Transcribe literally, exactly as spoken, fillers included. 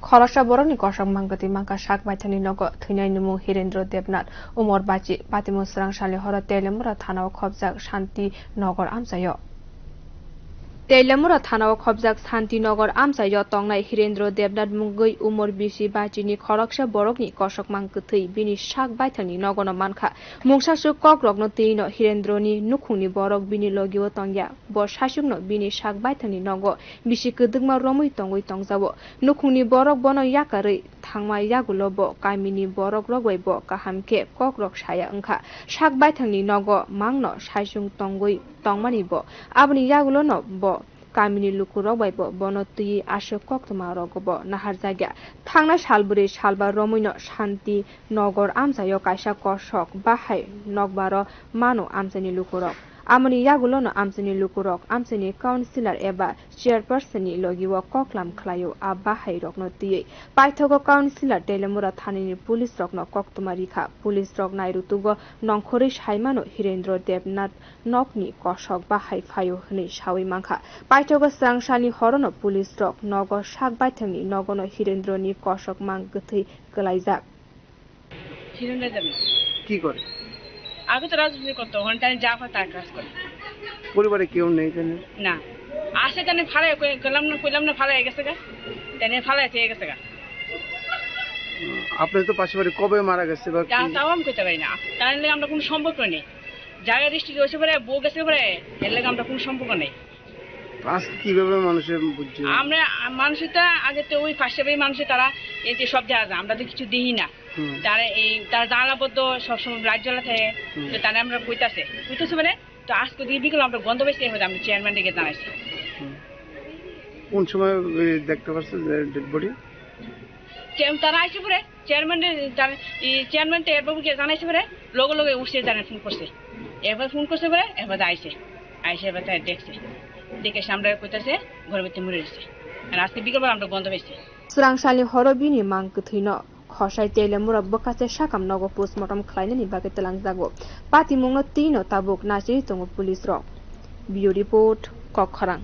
Khoroksa borokni kosok mangkwtwi mankha sak baithangni nogo thwinai numung Hirendra Debnath, umor bachi, patimung swrang salni horo Teliamura thanao khopjak Shanti Nagar amchaio. Teliamura thanao khopjak Shanti Nagar amchaio tongnai Hirendra Debnath mungwi umor bisi bachini khoroksa borokni kosok mangkwtwi bini sak baithangni nogono mankha. Mungsaswk kokrokno twino Hirendrani nukhungni borok bini logio tongya. Bo sasukno bini sak baithangni nogo bisi kwdwkma romwi tongwi tongjago. Nukhungni borok bono yakarwi thangma yagulo bo kamini borok rok bai bo kaham khe kok rok saya wngkha. Sak baithangni nogo mangno saichung tongwi tongmani bo. Aboni yagulo no bo kamini luku rok bai bo bono twiwi aswk koktwma rogo bo naharjakya. Thangna sal bwrwi salba romwino Shanti Nagar amchaio kaisa kosok bahai nokbaro mano amchaini lukurok. Amoni yagulono amchaini lukurok amchaini councillor eba chairperson ni logio koklam khlaio a bahai rokno twiwi. Paithogo councillor Teliamura thanini police rokno koktwma rikha. Police rok nairutugo nongkhorwi saimano Hirendra Debnath nokni kosok bahai phaio hwnwi sawi mankha. Paithogo swrang salni horono police rok nogo sak baithangni nogono Hirendrani kosok mang kwthwi kwlaijak. হিরেন রায় যাবে। কি করে? আগে তো রাজনীতি করতো, ওখানে তাই যা পায় তার কাজ করে। পরিবারে কেউ নেই এখানে? না। আসে তানে ফালাই, কই-, কইলাম না, কইলাম না ফালাই গেছে গা। তানে ফালাই থেকে গেছে গা। উম, আপনি তো পাশে বাড়ি, কবে মারা গেছে বা কি? তা-, তাও আমি কইতে পারি না। তার লগে আমরা কোনো সম্পর্ক নেই। জায়গা রেজিস্ট্রি হয়েছে পরে, বউ গেছে পরে, এর লগে আমরা কোনো সম্পর্ক নেই। আজকে কিভাবে মানুষে বুঝছে? আমরা, মানুষে তো আগে তো ওই পাশে বাড়ির মানুষে তারা এই যে সব দেখা যায়, আমরা তো কিছু দেখি না। হুম। তারা এই, তারা জানালাবদ্ধ সবসময় লাইট জ্বলা থাকে, হুম। তো তারা আমরা কইতাছে, কইতাছে মানে, তো আজকে দিয়ে বিকেল আমরা গন্ধ পাইছি, এর মধ্যে আমরা চেয়ারম্যান ডেকে জানাইছি। হুম। কোন সময়, এ, দেখতে পারছে যে ডেড বডি? চেয়ার-, তারা আইসে পরে, চেয়ারম্যান ডে-, তার, এই চেয়ারম্যান তো এরপর গিয়ে জানাইছে পরে, লগে লগে উঠছে জানাই ফোন করছে। এরপর ফোন করছে পরে, এরপর আইসে। আইসে এবার তাই দেখছে। দেখে এসে আমরা কইতাছে, ঘরের ভিতরে মরে গেছে। আর আজকে বিকেলবেলা আমরা গন্ধ পাইছি। Swrang salni horo bini mang kwthwino khosai Teliamura bwkhache sakam nogo postmortem khlainani bagwi twlangjago. Patimungno twino tabuk nachirwi tongo police rok. Bureau Report, Kokkhorang.